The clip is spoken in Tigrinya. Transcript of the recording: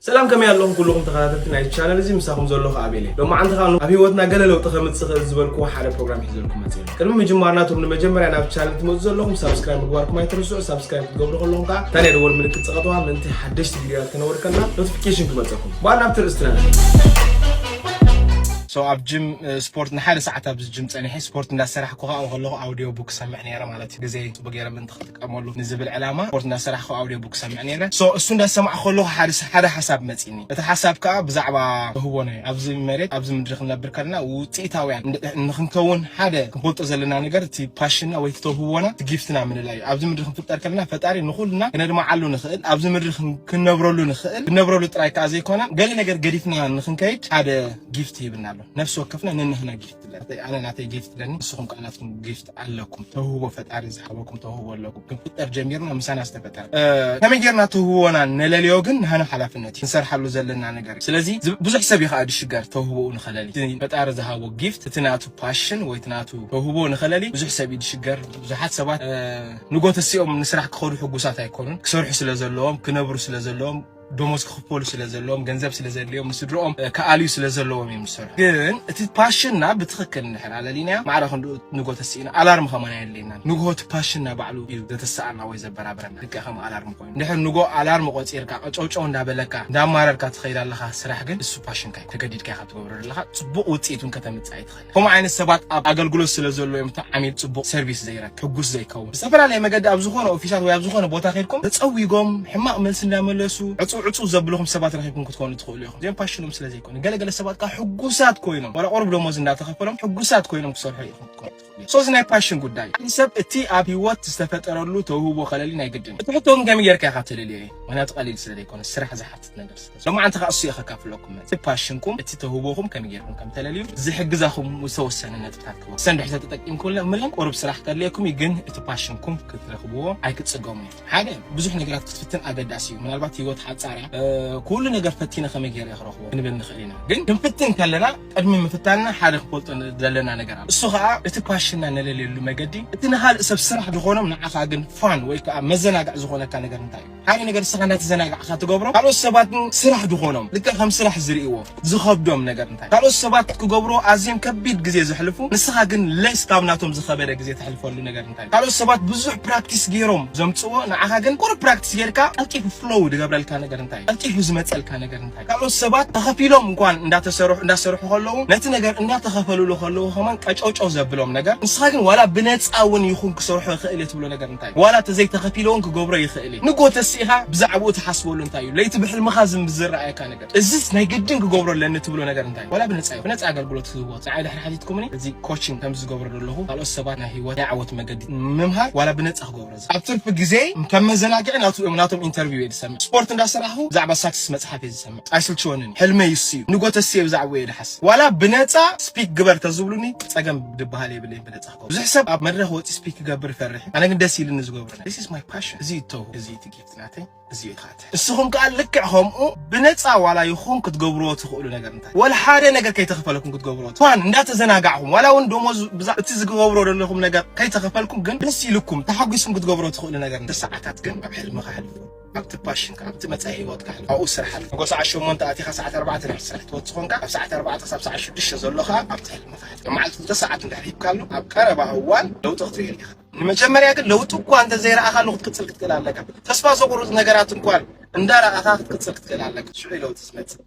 ሰላም፣ ከመይ ኣለኹም ኩልኹም ተኸታተልቲ ናይ ቻነል እዚ? ምሳኹም ዘለኹ ኣቤል እየ። ሎማዓንቲ ኸኣ ኣብ ህይወትና ገለ ለውጢ ከምጽእ ይኽእል ዝበልክዎ ሓደ ፕሮግራም ሒዘልኩም መጺኤ ኣለኹ። ቅድሚ ምጅማርና እቶም ንመጀመርያ ናብ ቻነል ትመጹ ዘለኹም ሳብስክራይብ ምግባርኩም ኣይትርስዑ። ሳብስክራይብ ክትገብሩ ከለኹም ከኣ እታ ናይ ደወል ምልክት ጽቐጥዋ ምእንቲ ሓደሽቲ ቪድዮታት ከነወርድ ከለና ኖቲፊኬሽን ክመጸኩም። እምበኣር ናብቲ ርእስትና ንኣቱ። So ኣብ ጅም ስፖርት ንሓደ ሰዓት ኣብዚ ጅም ጸኒሐ ስፖርት እንዳሰራሕኩ ከኣ ከለኹ ኣውዲዮ ቡክ ሰምዕ ነይረ ማለት እዩ። ግዜ ጽቡቅ ገይረ ምእንቲ ክጥቀመሉ ንዝብል ዕላማ ስፖርት እንዳሰራሕኩ ኣውዲዮ ቡክ ሰምዕ ነይረ። So እሱ እንዳሰማዕ ከለኹ ሓደ ሓደ ሓሳብ መጺኒ። እቲ ሓሳብ ከኣ ብዛዕባ ተውህቦና እዩ። ኣብዚ መሬት ኣብዚ ምድሪ ክንነብር ከለና ውጽኢታውያን ንኽንከውን ሓደ ክንፈልጦ ዘለና ነገር እቲ ፓሽንና ወይ ተውህቦና እቲ ጊፍትና ምንላ እዩ። ኣብዚ ምድሪ ክንፍጠር ከለና ፈጣሪ ንኹልና ክነድምዓሉ ንኽእል፣ ኣብዚ ምድሪ ክንነብረሉ ንኽእል፣ ክንነብረሉ ጥራይ ከኣ ዘይኮነ ገለ ነገር ገዲፍና ንኽንከይድ ሓደ ጊፍት ሂብና ኣሎ። ነፍሲ ወከፍና ነንሕና ጊፍት ኣለና። ኣነ ናተይ ጊፍት ኣለኒ፣ ንስኹም ከኣ ናትኩም ጊፍት ኣለኩም። ተውህቦ ፈጣሪ ዝሃበኩም ተውህቦ ኣለኩም። ክንፍጠር ጀሚርና ምሳና ዝተፈጠረ ከመይ ጌርና ተውህቦና ነለልዮ ግን ንሕና ሓላፍነት እዩ። ክንሰርሓሉ ዘለና ነገር እዩ። ስለዚ ብዙሕ ሰብ እዩ ከኣ ድሽገር ተውህቦኡ ንኸለሊ፣ እቲ ፈጣሪ ዝሃቦ ጊፍት፣ እቲ ናቱ ፓሽን ወይ እቲ ናቱ ተውህቦ ንኸለሊ ብዙሕ ሰብ እዩ ድሽገር። ብዙሓት ሰባት ንጎ ተሲኦም ንስራሕ ክኸዱ ሕጉሳት ኣይኮኑን። ክሰርሑ ስለ ዘለዎም፣ ክነብሩ ስለ ዘለዎም፣ ደሞዝ ክኽፈሉ ስለ ዘለዎም፣ ገንዘብ ስለ ዘድልዮም፣ ንስድርኦም ክኣልዩ ስለ ዘለዎም እዮም ዝሰርሑ። ግን እቲ ፓሽንና ብትኽክል እንድሕር ኣለሊናዮ ማዕረ ክንድኡ ንጎ ተሲእና ኣላርም ከማን ኣየድልየናን። ንግሆ እቲ ፓሽንና ባዕሉ እዩ ዘተስኣና ወይ ዘበራብረና። ልክዕ ከም ኣላርም ኮይኑ እንድሕር ንጎ ኣላርም ቆጺርካ ቀጨውጨው እንዳበለካ እንዳማረርካ ትኸይድ ኣለኻ፣ ስራሕ ግን እሱ ፓሽንካ እዩ። ተገዲድካ ኢኻ ትገብሮ ዘለኻ፣ ጽቡቕ ውጽኢት እውን ከተምጽእ ኣይትኽእል። ከምኡ ዓይነት ሰባት ኣብ ኣገልግሎት ስለ ዘሎ እዮም እቲ ዓሚል ጽቡቕ ሰርቪስ ዘይረክብ፣ ሕጉስ ዘይከውን። ዝተፈላለየ መገዲ ኣብ ዝኾነ ኦፊሳት ወይ ኣብ ዝኾነ ቦታ ከይድኩም ተጸዊጎም ሕማቕ መልሲ እንዳመለሱ ዕጹ ዕጹ ዘብልኹም ሰባት ረኺብኩም ክትኮኑ ትኽእሉ ኢኹም። እዚኦም ፓሽኖም ስለ ዘይኮነ ገለገለ ሰባት ከኣ ሕጉሳት ኮይኖም ዋላ ቁሩብ ደሞዝ እንዳተኸፈሎም ሕጉሳት ኮይኖም ክሰርሑ ኢኹም ክትኮኑ ትኽእሉ ኢኹም። So እዚ ናይ ፓሽን ጉዳይ እዩ። ሰብ እቲ ኣብ ህይወት ዝተፈጠረሉ ተውህቦ ከለሊ ናይ ግድን እዩ። እቲ ሕቶ ግን ከመይ ጌርካ ኢኻ ተለልዮ እዩ? ምኽንያቱ ቀሊል ስለ ዘይኮነ ስራሕ ዝሓትት ነገር ስለ ዝኾነ። ሎማዓንቲ ከኣ እሱ እየ ከካፍለኩም መጽእ። እቲ ፓሽንኩም፣ እቲ ተውህቦኹም ከመይ ጌርኩም ከም ተለልዩ ዝሕግዛኹም ዝተወሰነ ነጥብታት ክህበኩም። ሰንድሕተ ተጠቂምኩምለን ቁሩብ ስራሕ ከድልየኩም እዩ፣ ግን እቲ ፓሽንኩም ክትረኽብዎ ኣይክትጽገሙን እዩ። ሓደ ብዙሕ ነገራት ክትፍትን ኣገዳሲ እዩ። ምናልባት ህይወት ሓጻር እያ፣ እ፣ ኩሉ ነገር ፈቲነ ከመይ ጌረ ክረኽቦ ክንብል ንኽእል ኢና። ግን ክንፍትን ከለና ቅድሚ ምፍታንና ሓደ ክንፈልጦ ዘለና ነገር ኣሎ። እሱ ከኣ እቲ ፓሽንና ነለልየሉ መገዲ፣ እቲ ንኻልእ ሰብ ስራሕ ዝኾኖም ንዓኻ ግን ፋን ወይ ከኣ መዘናግዒ ዝኾነካ ነገር እንታይ እዩ? ሓደ ነገር ንስኻ እንዳተዘናጋዕካ ትገብሮ፣ ካልኦት ሰባት ግን ስራሕ ዝኾኖም፣ ልክዕ ከም ስራሕ ዝርእይዎ፣ ዝኸብዶም ነገር እንታይ? ካልኦት ሰባት ክገብርዎ ኣዝዮም ከቢድ ግዜ ዘሕልፉ፣ ንስኻ ግን ሌስ ካብ ናቶም ዝኸበደ ግዜ ተሕልፈሉ ነገር እንታይ? ካልኦት ሰባት ብዙሕ ፕራክቲስ ገይሮም ዘምጽዎ፣ ንዓኻ ግን ቁሩብ ፕራክቲስ ጌርካ ቀልጢፉ ፍሎው ዝገብረልካ ነገር እንታይ? ቀልጢፉ ዝመጸልካ ነገር እንታይ? ካልኦት ሰባት ተኸፊሎም እንኳን እንዳተሰርሑ፣ እንዳሰርሑ ከለዉ፣ ነቲ ነገር እንዳተኸፈልሉ ከለዉ ከማን ቀጨውጨው ዘብሎም ነገር፣ ንስኻ ግን ዋላ ብነጻ እውን ይኹን ክሰርሖ ይኽእል እየ ትብሎ ነገር እንታይ? ዋላ ተዘይተኸፊለ እውን ክገብሮ ይኽእል እየ። ንጎ ተሲእኻ ብዛዕባኡ ትሓስበሉ እንታይ እዩ? ለይቲ ብሕልምኻ ዝም-፣ ዝረኣየካ ነገር፣ እዚስ ናይ ግድን ክገብሮ ኣለኒ ትብሎ ነገር እንታይ? ዋላ ብነጻ እዩ። ብነጻ ኣገልግሎት ክህቦ። ንዓይ ድሕሪ ሓቲትኩምኒ፣ እዚ ኮቺንግ ከም ዝገብሮ ዘለኹ፣ ካልኦት ሰባት ናይ ህይወት ናይ ዓወት መገዲ ምምሃር፣ ዋላ ብነጻ ክገብሮ። ኣብ ትርፊ ግዜ ከም መዘናግዒ ናቱ-፣ ናቶም ኢንተርቪው እየ ዝሰምዕ። ስፖርት እንዳሰራሕኹ ብዛዕባ ሳክስስ መጽሓፍ እየ ዝሰምዕ። ኣይስልችወንን። ሕልመይ እሱ እዩ። ንጎ ተስየ ብዛዕባኡ እየ ዝሓስብ። ዋላ ብነጻ ስፒክ ግበር ተዝብሉኒ፣ ጸገም ዝበሃል የብለይን፣ ብነጻ ክገብሮ። ብዙሕ ሰብ ኣብ መድረኽ ወጺኡ ስፒክ ክገብር ይፈርሕ እዩ። ኣነ ግን ደስ ኢሉኒ ዝገብሮ ነገር። This is my passion። እዚ እዩ ተውህቦ፣ እዚ እዩ እቲ ጊፍት ናተይ፣ እዚ እዩ እቲ ኻእቲ። ንስኹም ከኣ ልክዕ ከምኡ ብነጻ ዋላ ይኹን ክትገብርዎ ትኽእሉ ነገር እንታይ? ዋላ ሓደ ነገር ከይተኸፈለኩም ክትገብርዎ ትኽእሉ። ፋን እንዳተዘናጋዕኩም፣ ዋላ እውን ደሞዝ ብዛ-፣ እቲ ዝገብሮ ዘለኹም ነገር ከይተኸፈልኩም፣ ግን ደስ ኢልኩም፣ ተሓጒስኩም ክትገብርዎ ትኽእሉ ነገር እንታይ? ሰዓታት ግን ኣብ ሕልምኻ ሕልፉ። ኣብቲ ፓሽንካ፣ ኣብቲ መጻኢ ህይወትካ ሕልፍ። ኣብኡ ስራሕ ኣለ። ንጎ ሰዓት ሸሞንተ ኣቲኻ ሰዓት ኣርባዕተ ድሕሪ ስራሕ ትወጽእ ኾንካ፣ ካብ ሰዓት ኣርባዕተ ክሳብ ሰዓት ሽዱሽተ ዘሎ ኸኣ ኣብቲ ሕልምኻ ሕልፍ። መዓልቲ ክልተ ሰዓት እንድሕር ሂብካሉ፣ ኣብ ቀረባ እዋን ለውጢ ክትርእየሉ ኢኻ። ንመጀመርያ ግን ለውጢ እኳ እንተ ዘይረኣኻሉ ክትቅጽል ክትክእል ኣለካ። ተስፋ ዘቑርጽ ነገራት እንኳን እንዳረኣኻ ክትቅጽል ክትክእል ኣለካ። ሽዑ እዩ ለውጢ ዝመጽእ።